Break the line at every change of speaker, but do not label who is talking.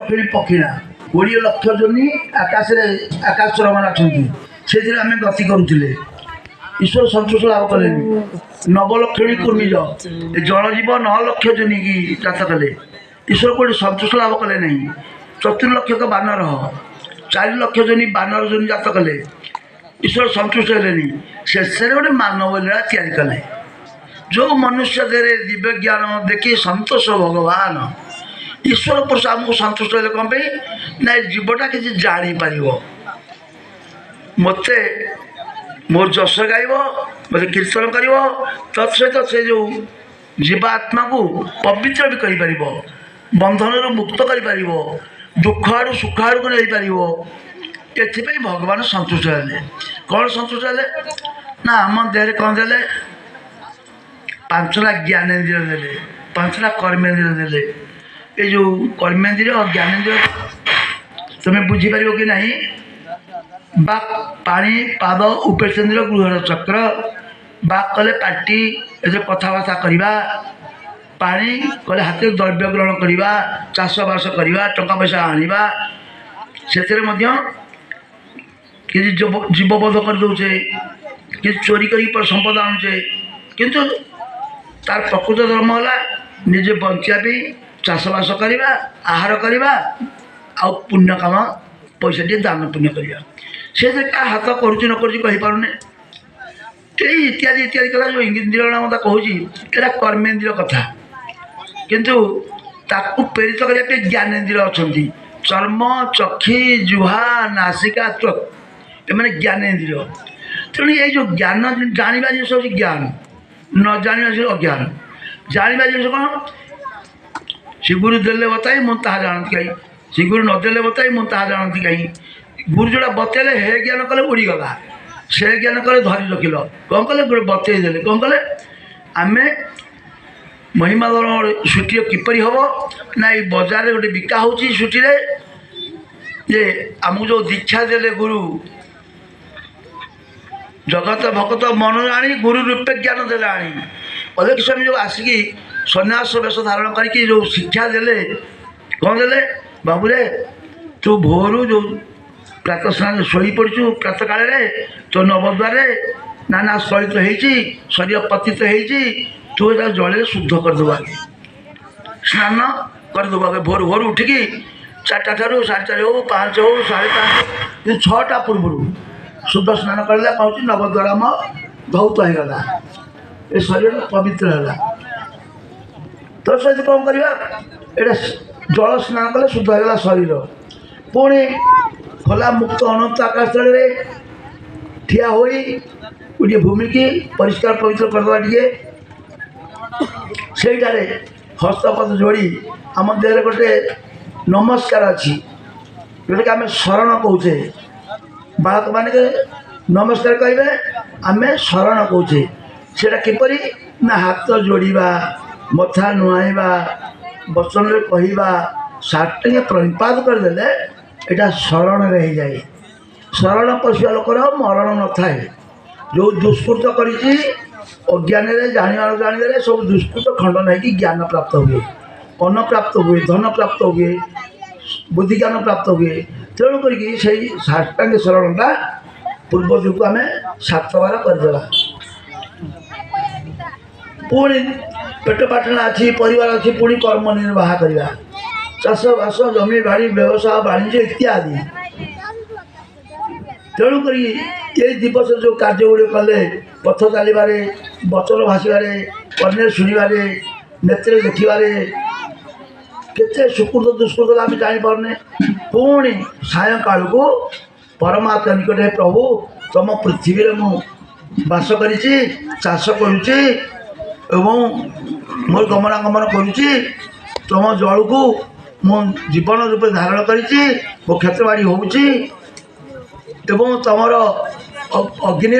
ପକ୍ଷୀଣା 20 ଲକ୍ଷ ଯୋନି ଆକାଶରେ ଆକାଶ ଅଛନ୍ତି, ସେଥିରେ ଆମେ ଗତି କରୁଥିଲେ। ଈଶ୍ୱର ସନ୍ତୋଷ ଲାଭ କଲେନି। ନବଲକ୍ଷଣୀ କୁର୍ମିଜ, ଏ ଜଳଜୀବ 9 ଲକ୍ଷ ଯୋନିକି ଜାତ କଲେ, ଈଶ୍ୱର କୋଉଠି ସନ୍ତୋଷ ଲାଭ କଲେ ନାହିଁ। ଚତୁର୍ଲକ୍ଷକ ବାନର, 4 ଲକ୍ଷ ଯୋନି ବାନର ଯୋନି ଜାତ କଲେ, ଈଶ୍ୱର ସନ୍ତୁଷ୍ଟ ହେଲେନି। ଶେଷରେ ଗୋଟେ ମାନବ ଲୀଳା ତିଆରି କଲେ। ଯେଉଁ ମନୁଷ୍ୟ ଦେହରେ ଦିବ୍ୟ ଜ୍ଞାନ ଦେଖି ସନ୍ତୋଷ ଭଗବାନ, ଈଶ୍ୱର ପୁରୁଷ ଆମକୁ ସନ୍ତୁଷ୍ଟ ହେଲେ। କ'ଣ ପାଇଁ ନା ଏ ଜୀବଟା କିଛି ଜାଣିପାରିବ, ମୋତେ ମୋର ଯଶ ଗାଇବ, ମୋତେ କୀର୍ତ୍ତନ କରିବ, ତତ୍ ସହିତ ସେ ଯେଉଁ ଜୀବାତ୍ମାକୁ ପବିତ୍ର ବି କରିପାରିବ, ବନ୍ଧନରୁ ମୁକ୍ତ କରିପାରିବ, ଦୁଃଖ ଆଡ଼ୁ ସୁଖ ଆଡ଼କୁ ନେଇପାରିବ। ଏଥିପାଇଁ ଭଗବାନ ସନ୍ତୁଷ୍ଟ ହେଲେ। କ'ଣ ସନ୍ତୁଷ୍ଟ ହେଲେ ନା ଆମ ଦେହରେ କ'ଣ ଦେଲେ? ପାଞ୍ଚଟା ଜ୍ଞାନେନ୍ଦ୍ରିୟ ଦେଲେ, ପାଞ୍ଚଟା କର୍ମେନ୍ଦ୍ରିୟ ଦେଲେ। ଏ ଯେଉଁ କର୍ମେନ୍ଦ୍ରିୟ, ଜ୍ଞାନେନ୍ଦ୍ରିୟ, ତୁମେ ବୁଝିପାରିବ କି ନାହିଁ? ବାକ୍ ପାଣି ପାଦ ଉପେନ୍ଦ୍ର ଗୃହର ଚକ୍ର। ବାକ୍ କଲେ ପାଟି, ଏଥିରେ କଥାବାର୍ତ୍ତା କରିବା। ପାଣି କଲେ ହାତରେ ଦ୍ରବ୍ୟ ଗ୍ରହଣ କରିବା, ଚାଷବାସ କରିବା, ଟଙ୍କା ପଇସା ଆଣିବା। ସେଥିରେ ମଧ୍ୟ କିଛି ଜୀବବଧ କରିଦେଉଛେ, କିଛି ଚୋରି କରିକି ସମ୍ପଦ ଆଣୁଛେ। କିନ୍ତୁ ତାର ପ୍ରକୃତ ଧର୍ମ ହେଲା ନିଜେ ବଞ୍ଚିବା ପାଇଁ ଚାଷବାସ କରିବା, ଆହାର କରିବା, ଆଉ ପୁଣ୍ୟ କାମ, ପଇସା ଟିକେ ଦାନ ପୁଣ୍ୟ କରିବା। ସେ ଯେ କାହା ହାତ କରୁଛି ନ କରୁଛି କହିପାରୁନି। ଏଇ ଇତ୍ୟାଦି ଇତ୍ୟାଦି କଥା ଯେଉଁ ଇନ୍ଦ୍ରିୟ କଥା କହୁଛି, ଏଇଟା କର୍ମେନ୍ଦ୍ରିୟ କଥା। କିନ୍ତୁ ତାକୁ ପ୍ରେରିତ କରିବା ପାଇଁ ଜ୍ଞାନେନ୍ଦ୍ରିୟ ଅଛନ୍ତି। ଚର୍ମ, ଚକ୍ଷୁ, ଜିହ୍ୱା, ନାସିକା, ତ୍ୱକ୍, ଏମାନେ ଜ୍ଞାନେନ୍ଦ୍ରିୟ। ତେଣୁ ଏଇ ଯେଉଁ ଜ୍ଞାନ, ଜାଣିବା ଜିନିଷ ହେଉଛି ଜ୍ଞାନ, ନ ଜାଣିବା ଜିନିଷ ଅଜ୍ଞାନ। ଜାଣିବା ଜିନିଷ କ'ଣ? ଶ୍ରୀଗୁରୁ ଦେଲେ ବତାଇ, ମୁଁ ତାହା ଜାଣନ୍ତି କାହିଁ। ଶ୍ରୀଗୁରୁ ନଦେଲେ ବତାଇ, ମୁଁ ତାହା ଜାଣନ୍ତି କାହିଁ। ଗୁରୁ ଯେଉଁଟା ବତେଇଲେ, ହେ ଜ୍ଞାନ କଲେ ଉଡ଼ିଗଲା, ସେ ଜ୍ଞାନ କଲେ ଧରି ରଖିଲ। କ'ଣ କଲେ? ଗୋଟେ ବତେଇ ଦେଲେ। କ'ଣ କଲେ? ଆମେ ମହିମା ସୁଟିର କିପରି ହେବ ନା ଏଇ ବଜାରରେ ଗୋଟେ ବିକା ହେଉଛି ସୁଟିରେ ଯେ ଆମକୁ ଯେଉଁ ଦୀକ୍ଷା ଦେଲେ ଗୁରୁ, ଜଗତ ଭକତ ମନ ଆଣି ଗୁରୁ ରୂପେ ଜ୍ଞାନ ଦେଲେ ଆଣି। ଅଲେଖ ସ୍ୱାମୀ ଯେଉଁ ଆସିକି ସନ୍ନ୍ୟାସ ବେଶ ଧାରଣ କରିକି ଯେଉଁ ଶିକ୍ଷା ଦେଲେ, କ'ଣ ଦେଲେ? ବାବୁରେ, ତୁ ଭୋରୁ ଯେଉଁ ପ୍ରାତଃ ସ୍ନାନ ଶୋଇପଡ଼ିଛୁ, ପ୍ରାତଃ କାଳରେ ତୋ ନବଦ୍ୱାରରେ ନାନା ସ୍ଖଳିତ ହେଇଛି, ଶରୀର ପତିତ ହେଇଛି, ତୁ ଏଟା ଜଳରେ ଶୁଦ୍ଧ କରିଦେବୁ ଆଗେ, ସ୍ନାନ କରିଦେବୁ ଆଗେ। ଭୋରୁ ଭୋରୁ ଉଠିକି 4ଟା ଠାରୁ 4:30 ହଉ, 5 ହଉ, 5:30, କିନ୍ତୁ 6ଟା ପୂର୍ବରୁ ଶୁଦ୍ଧ ସ୍ନାନ କରିଲେ କହୁଛି ନବଦ୍ୱାର ଆମ ଧୌତ ହେଇଗଲା, ଏ ଶରୀର ପବିତ୍ର ହେଲା। ତ ସହିତ କ'ଣ କରିବା? ଏଇଟା ଜଳ ସ୍ନାନ କଲେ ଶୁଦ୍ଧ ହେଇଗଲା ଶରୀର। ପୁଣି ଖୋଲା ମୁକ୍ତ ଅନନ୍ତ ଆକାଶ ତଳରେ ଠିଆ ହୋଇ ଗୋଟିଏ ଭୂମିକି ପରିଷ୍କାର ପବିତ୍ର କରିଦେବା ଟିକେ। ସେଇଟାରେ ହସ୍ତପଦ ଯୋଡ଼ି ଆମ ଦେହରେ ଗୋଟେ ନମସ୍କାର ଅଛି, ଯେଉଁଟାକି ଆମେ ଶରଣ କହୁଛେ। ବାଳକମାନେ ନମସ୍କାର କହିବେ, ଆମେ ଶରଣ କହୁଛେ। ସେଇଟା କିପରି ନା ହାତ ଯୋଡ଼ିବା, ମଥା ନୁଆଇଁବା, ବଚନରେ କହିବା, ସାଷ୍ଟାଙ୍ଗ ପ୍ରଣିପାତ କରିଦେଲେ ଏଇଟା ଶରଣରେ ହେଇଯାଏ। ଶରଣ ପଶିବା ଲୋକର ମରଣ ନଥାଏ। ଯେଉଁ ଦୁଷ୍କୃତ କରିଛି ଅଜ୍ଞାନରେ, ଜାଣିବା ନ ଜାଣିବାରେ, ସବୁ ଦୁଷ୍କୃତ ଖଣ୍ଡନ ହେଇକି ଜ୍ଞାନ ପ୍ରାପ୍ତ ହୁଏ, ଅନ୍ନ ପ୍ରାପ୍ତ ହୁଏ, ଧନ ପ୍ରାପ୍ତ ହୁଏ, ବୁଦ୍ଧି ଜ୍ଞାନ ପ୍ରାପ୍ତ ହୁଏ। ତେଣୁ କରିକି ସେଇ ସାଷ୍ଟାଙ୍ଗ ଶରଣଟା ପୂର୍ବ ଯୁଗକୁ ଆମେ ସାତବାର କରିଦେବା। ପୁଣି ପେଟ ପାଟଣା ଅଛି, ପରିବାର ଅଛି, ପୁଣି କର୍ମ ନିର୍ବାହ କରିବା, ଚାଷବାସ, ଜମି ବାଡ଼ି, ବ୍ୟବସାୟ ବାଣିଜ୍ୟ ଇତ୍ୟାଦି। ତେଣୁକରି ଏଇ ଦିବସ ଯେଉଁ କାର୍ଯ୍ୟ ଗୁଡ଼ିକ କଲେ, ପଥ ଚାଲିବାରେ, ବଚନ ଭାଷିବାରେ, କର୍ଣ୍ଣରେ ଶୁଣିବାରେ, ନେତ୍ରରେ ଦେଖିବାରେ କେତେ ସୁକୃତ ଦୁଷ୍କୃତ ଆମେ ଜାଣିପାରୁନେ। ପୁଣି ସାୟଂକାଳକୁ ପରମାତ୍ମା ନିକଟରେ, ପ୍ରଭୁ, ତମ ପୃଥିବୀରେ ମୁଁ ବାସ କରିଛି, ଚାଷ କରୁଛି ଏବଂ ମୋର ଗମନାଗମନ କରୁଛି, ତୁମ ଜଳକୁ ମୁଁ ଜୀବନ ରୂପେ ଧାରଣ କରିଛି, ମୋ କ୍ଷେତ୍ରବାଡ଼ି ହେଉଛି ଏବଂ ତୁମର ଅଗ୍ନି